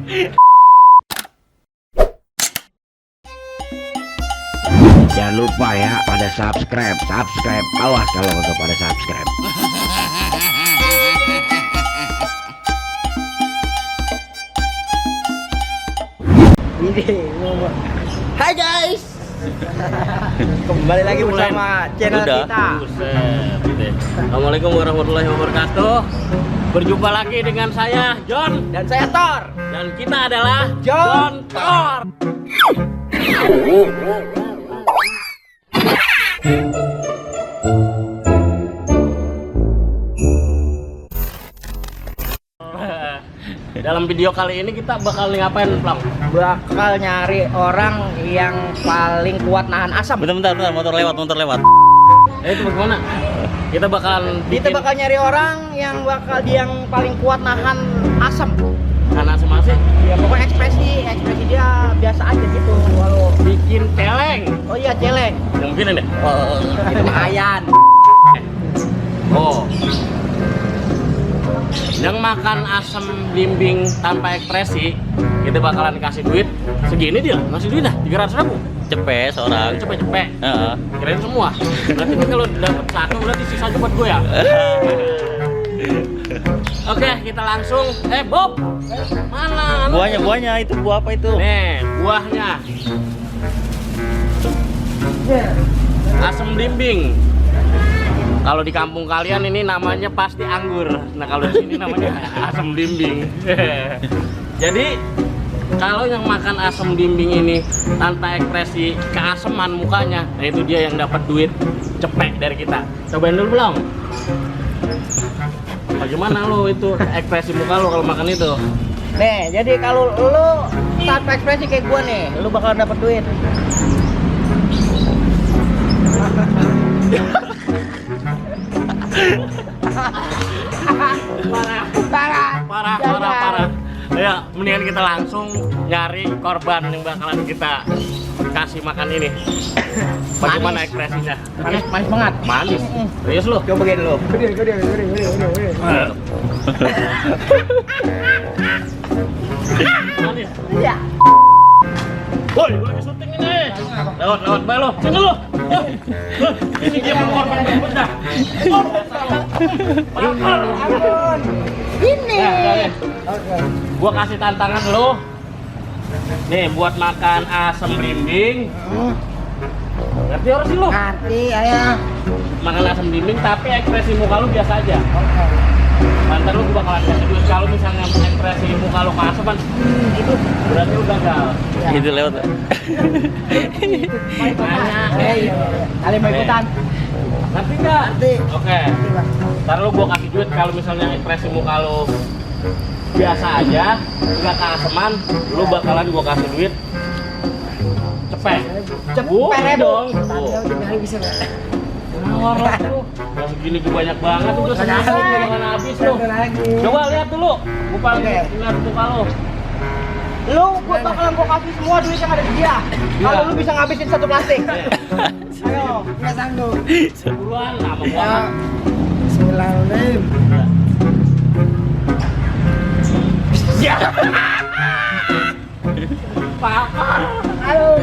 Jangan lupa ya pada subscribe, awas kalau nggak pada subscribe. Hai guys, kembali lagi bersama channel kita. Assalamualaikum warahmatullahi wabarakatuh. Berjumpa lagi dengan saya John Dan saya Thor. dan kita adalah John Thor. Dalam video kali ini kita bakal ngapain, Plang? Bakal nyari orang yang paling kuat nahan asam. Bentar, motor lewat. Itu bagaimana? Kita Kita bakal nyari orang yang paling kuat nahan asam. karena semasi Ya pokoknya ekspresi dia biasa aja gitu. Walau bikin celeng. oh iya celeng. Yang begini deh. Itu lumayan. Oh. Yang makan asam blimbing tanpa ekspresi, kita bakalan kasih duit segini dia, ngasih duit dah 300.000. Cepet seorang. Cepet. Heeh. Kirain semua. Berarti ini kalau dapat satu berarti sisanya buat gue ya. Oke, kita langsung. Bob, mana? Buahnya itu buah apa itu? Nih, buahnya. Asam blimbing. Kalau di kampung kalian ini namanya pasti anggur. Nah, kalau di sini namanya asam blimbing. Jadi, kalau yang makan asam blimbing ini tanpa ekspresi keaseman mukanya, nah itu dia yang dapat duit cepet dari kita. Cobain dulu belum? Bagaimana lo itu ekspresi muka lo kalau makan itu? Nih, jadi kalau lu tanpa ekspresi kayak gua nih, lu bakal dapat duit. Parah. Ya, mendingan kita langsung nyari korban yang bakalan kita kasih makan ini. Bagaimana ekspresinya? Manis banget. Manis. Serius lo? Coba gini lu. Manis. Iya. Woi, gue lagi syuting ini. Lewat bae lo. Sini lo. Ini dia korban bedah. Ampun. Ini. Gua kasih tantangan lo. Nih buat makan asam blimbing. Ngerti harus sih lo? Ngerti, ayo. Makan asam blimbing tapi ekspresi muka lo biasa aja. Nanti lo gua bakalan kasih duit kalau misalnya ekspresi muka lo keasaman. Itu berarti lo gagal. Itu lewat. Nanya. Kalian mau ikutan? Ngerti nggak? Ngerti. Oke. Ntar lo gua kasih duit kalau misalnya ekspresi muka lo biasa aja, nggak keaseman, lo bakalan gua kasih duit cepet. Cepet dong. Bisa nggak? Nawar lah tuh. Yang segini tuh banyak banget tuh seminggu Sekali. bakalan habis tuh. Coba lihat dulu. Gua paling Oke. lihat muka lo. Gua bakalan kasih semua duit yang ada di dia. Kalau lu bisa ngabisin satu plastik. Ayo, nggak sanggup. Buruan lama Ya. banget. Bismillahirrahmanirrahim. Ya. Papa. Aduh.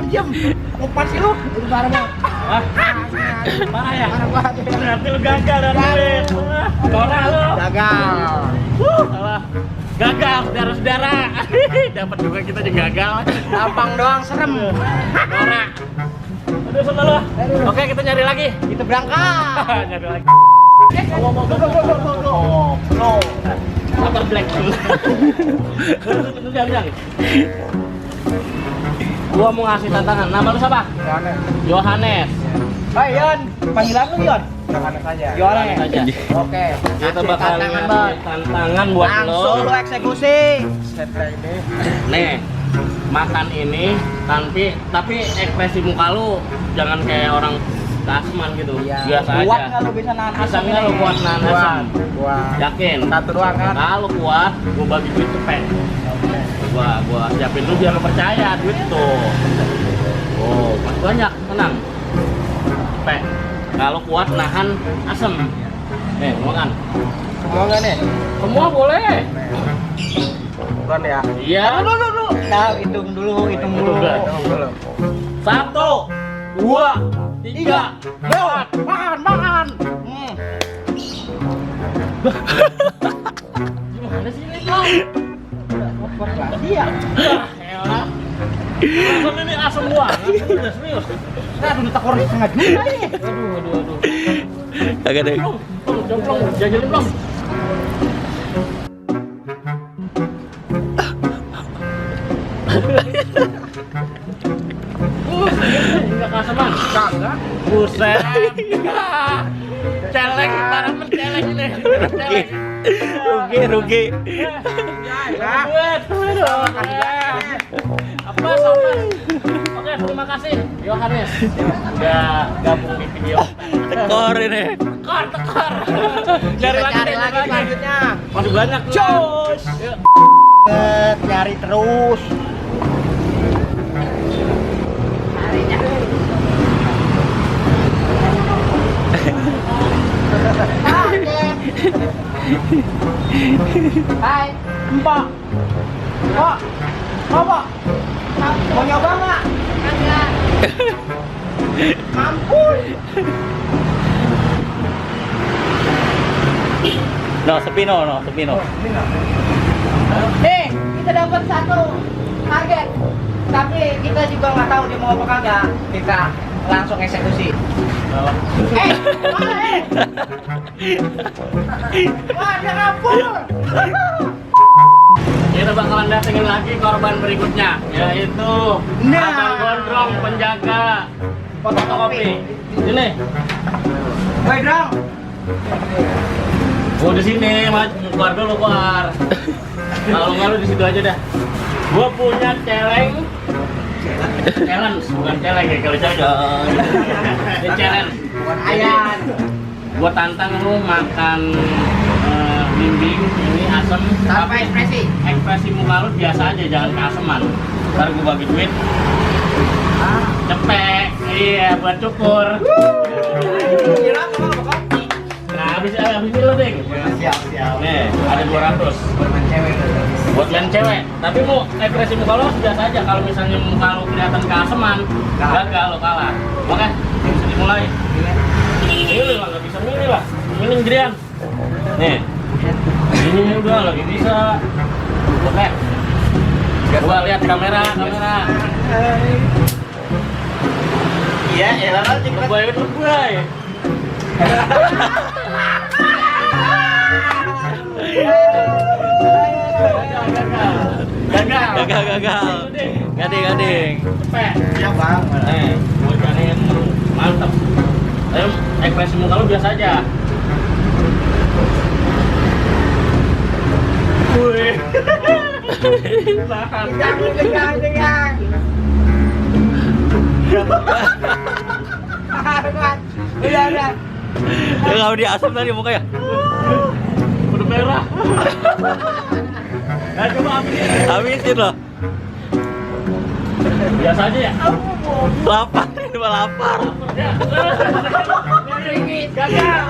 Diam. Lepas sih lu. Itu parah banget. Hah? Parah ya? Parah banget. Berarti lu gagal dan duit. Norak lu. Gagal. Salah. Gagal, saudara-saudara. Dapat juga kita juga gagal. Tampang doang serem. Norak. Aduh, sana lu. Oke, kita nyari lagi. Kita berangkat. Nyari lagi. No. Motor black. Jangan. Gua mau ngasih tantangan. Nama lu siapa? Yohanes. Hai Yon, panggilan lu Yon? Yohanes aja. Yohanes aja. Oke. Kita Kasih bakal tantangan, ngasih Bang. tantangan buat Langsung lu lo. eksekusi. Nih, makan ini tapi ekspresi muka lu jangan kayak orang kasman gitu. Biasa Kuat aja. nggak lu bisa nahan asam? Bisa nggak lu kuat nahan asam? Kuat. Yakin? Satu doang kan? Kalau kuat, gua bagi duit cepet. Gua siapin lu biar lu percaya duit tuh. Oh, masih banyak, tenang. Cepet. kalau kuat nahan asam. Nih, makan. Semua nggak nih? Semua boleh. Bukan ya? Iya. Dulu. Nah, hitung dulu. Hitung dulu. 1, 2, 3, 4. Makan. Gimana sih ini kau? Iya. Elah. Asam ini asam banget. Udah serius. Nah, udah tekor setengah juta ini. Aduh. Kagak deh. Jomplong, jajalin belum? Enggak kasaman. Kagak. Buset. Celeng, parah menceleng ini. Celeng. Rugi. Apa sobat? Oke, terima kasih Yohanes udah gabung di video. Tekor ini. Tekor. Cari lagi selanjutnya. Masih banyak. Cus. Yuk. Nyari terus. Hai, Mbak. Mbak. Mbak. Mau nyoba nggak? Enggak. Mampus. No, sepino. Nih, kita dapat satu target. Tapi kita juga nggak tahu dia mau apa kagak. Kita langsung eksekusi. Wah, dia ngapur. Kita bakalan datengin lagi korban berikutnya, yaitu Abang Gondrong penjaga fotokopi. Sini. Woi, Drong. Gua di sini, keluar dulu keluar. Kalau nggak lu di situ aja dah. Gua punya challenge, bukan celeng ya kalau celeng. Ini challenge. Bukan ayam. Gua tantang lu makan bimbing ini asam, Tanpa tapi ekspresi. muka lu biasa aja, jangan keaseman. Ntar gua bagi duit. Cepet, iya buat cukur. Kira kamu mau kopi? Nah, habis ini lo ding. Siap. Nih, ada 200 Bermain cewek. buat main cewek. Tapi mau ekspresi muka lo biasa aja. Kalau misalnya muka lo kelihatan keaseman, gagal lo kalah. Oke, bisa dimulai. Milih lah, nggak bisa milih lah. Milih Drian. Nih, ini udah lagi bisa. Oke. Gua lihat kamera. Iya, elah nanti Lebay. Gagal. Gading. Cepet. Siap, Bang. Buat kalian mantap. Ayo, ekspresi muka lu biasa aja. Wih. Tahan. Tegang. Udah. Kalau dia asam tadi mukanya. Udah merah. Nah, coba Habisin loh. biasa aja ya. Lapar, ini mah lapar. Gagal.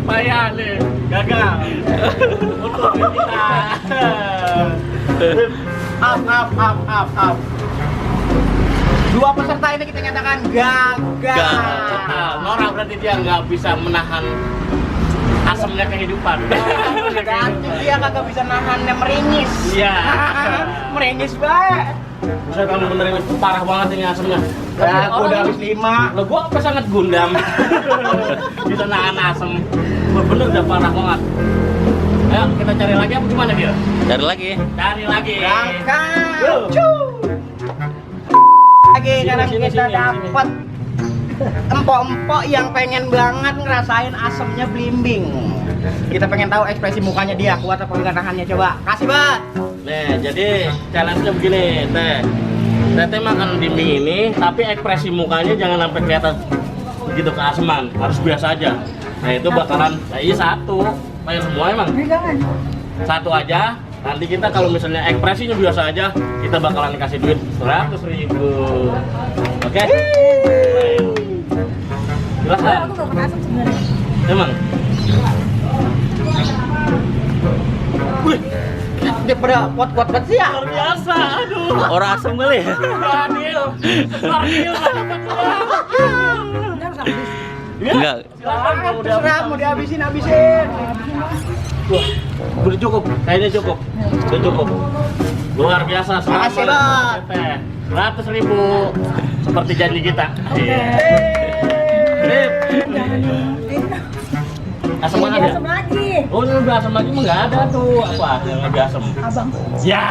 Payah nih. Gagal. Untuk kita. Up. Dua peserta ini kita nyatakan gagal. Norak berarti dia nggak bisa menahan asamnya kehidupan. Berarti dia kagak bisa nahannya meringis. Iya. Meringis banget. Bisa kalau bener ini parah banget ini asamnya. Ya, aku udah habis 5. Lo gua apa sangat gundam. Bisa nahan asam. Bener udah parah banget. Ayo kita cari lagi apa gimana dia? Cari lagi. Berangkat. Lagi sekarang kita dapat empok-empok yang pengen banget ngerasain asemnya blimbing. Kita pengen tahu ekspresi mukanya dia kuat apa enggak nahannya, coba. Kasih, Bat. Nih, jadi challenge-nya begini, Teh makan blimbing ini, tapi ekspresi mukanya jangan sampai kelihatan begitu keaseman, harus biasa aja. Nah, itu bakalan, iya satu, kayak semua emang. Satu aja, Nanti kita kalau misalnya ekspresinya biasa aja, kita bakalan kasih duit 100.000. Oke? Jelas nggak? Aku nggak pernah asam sebenarnya. Emang? Wih, Daripada kuat-kuat sih ya. luar biasa. Aduh. Orang asem kali ya? Adil. Adil. Benar nggak habis? Enggak. Silakan kalau udah Terserah mau dihabisin. Wah, udah cukup. Kayaknya cukup. Udah cukup. Luar biasa. Makasih, Bang. 100.000 seperti janji kita. Iya. Asam Ini ada? asam lagi. Oh, ini udah asam lagi mah nggak ada tuh. Apa yang lebih asam? Abang. Ya.